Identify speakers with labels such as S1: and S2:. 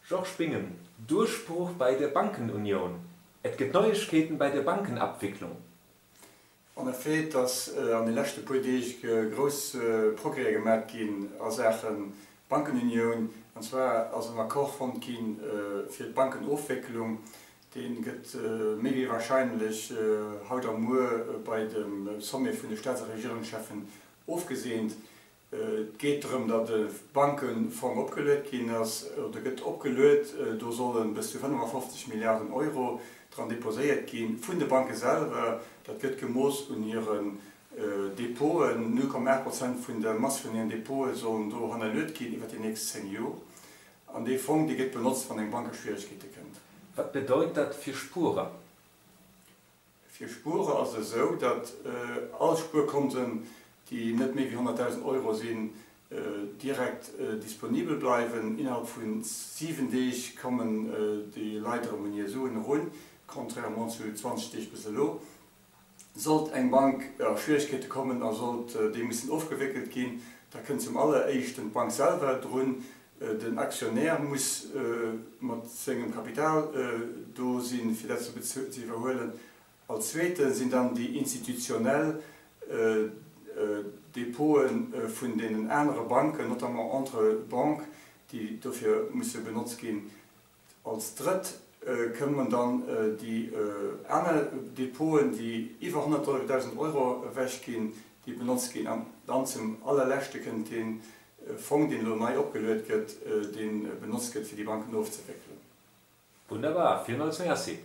S1: Georges Bingen, Durchbruch bei der Bankenunion. Et gëtt Neuegkeeten bei der Bankenabwicklung.
S2: En effet, et ass an de leschte puer Deeg grouss Progrèse gemat ginn a Saache Bankenunioun. An zwar ass en Accord fonnt gi fir d'Bankenofwécklung. Dee gëtt méi wéi wahrscheinlech haut a muer bei dem Sommet vun de Staats a Regierungscheffen ofgeseent. Et geet drëm, datt e Bankefong opgeluet ginn ass, oder gëtt opgeluet. Do solle bis zu 55 Milliarden Euro dran deposéiert gi vun de Banke selwer. Dat gëtt gemooss un hiren Depoten. 0,8 Prozent vun der Mass vun hiren Depote sollen do hannerluet ginn iwwer déi nächst 10 Jor. An dee Fong, dee gëtt benotzt, wann eng Bank a Schwieregkeete kënnt.
S1: Wat bedeit dat fir Spuerer?
S2: Fir Spuerer ass et esou, datt all Spuerkonten, déi net méi wéi 100.000 Euro sinn, direkt disponibel bleiwen. Innerhalb vu 7 Deeg kommen déi Leit erëm un hir Suen erun, contrairement zu 20 Deeg bis elo. Sollt eng Bank a Schwieregkeete kommen a sollt déi missen ofgewéckelt ginn, da kënnt zum alleréischten d'Bank selwer drun. Den Aktionär muss mat sengem Kapital do sinn, fir dat ze iwwerhuelen. Als zweete sinn dann déi institutionell Depote vun deenen anere Banken, notamment entre banques, déi dofir musse benotzt ginn. Als drëtt këmmen dann déi aner Depoten, déi iwwer 100.000 Euro ewech ginn, déi benotzt ginn. An dann zum allerleschte kënnt dee Fong, deen elo nei opgeluet gëtt, dee benotzt gëtt, fir déi Banken ofzewéckelen.
S1: Wunnerbar, villmools Merci.